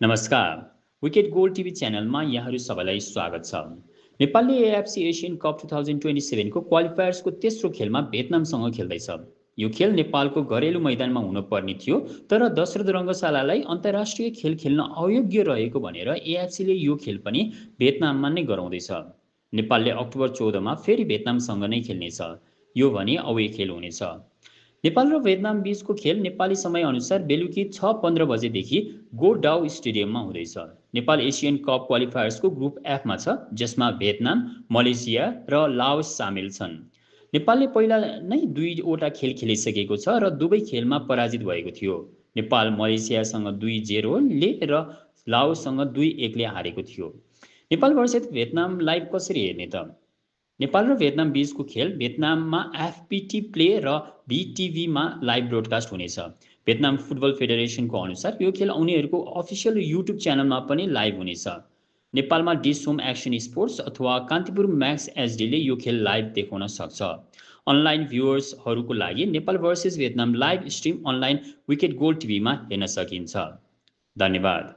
नमस्कार। Wicket gold TV च्यानलमा यहाँहरू सबैलाई स्वागत छ। नेपालले एएफसी एसियन कप 2027 को क्वालिफायर्सको तेस्रो खेलमा भियतनामसँग खेल्दैछ। यो खेल नेपालको घरेलु मैदानमा हुनुपर्ने थियो, तर दशरथ रङ्गशालालाई अन्तर्राष्ट्रिय खेल खेल्न अयोग्य रहेको भनेर एएफसीले यो खेल पनि भियतनाममा नै गराउँदैछ। नेपालले अक्टोबर 14मा फेरि भियतनामसँग नै खेल्नेछ। यो भने अवे खेल हुनेछ। नेपाल र भियतनाम बीचको खेल नेपाली समयअनुसार बेलुकी 6:15 बजेदेखि गोडाउ स्टेडियममा हुँदैछ। नेपाल एसियन कप क्वालिफायर्सको ग्रुप एफमा छ, जसमा भियतनाम, मलेसिया र लाओस सामेल छन्। नेपालले पहिला नै 2वटा खेल खेलिसकेको छ र दुवै खेलमा पराजित भएको थियो। नेपाल मलेसियासँग 2-0ले र लाओससँग 2-1ले हारेको थियो। नेपाल वर्सेस भियतनाम लाइभ कसरी हेर्ने त? नेपाल र भियतनाम बीचको खेल भियतनाममा एफपिटी प्ले र भिटिभीमा लाइभ ब्रोडकास्ट हुनेछ। भियतनाम फुटबल फेडरेसनको अनुसार यो खेल उनीहरूको अफिसियल युट्युब च्यानलमा पनि लाइभ हुनेछ। नेपालमा डिस होम एक्सन स्पोर्ट्स अथवा कान्तिपुर म्याक्स एचडीले यो खेल लाइभ देखाउन सक्छ। अनलाइन भ्युअर्सहरूको लागि Nepal versus Vietnam live stream online wicket gold टिभीमा हेर्न सकिन्छ। धन्यवाद।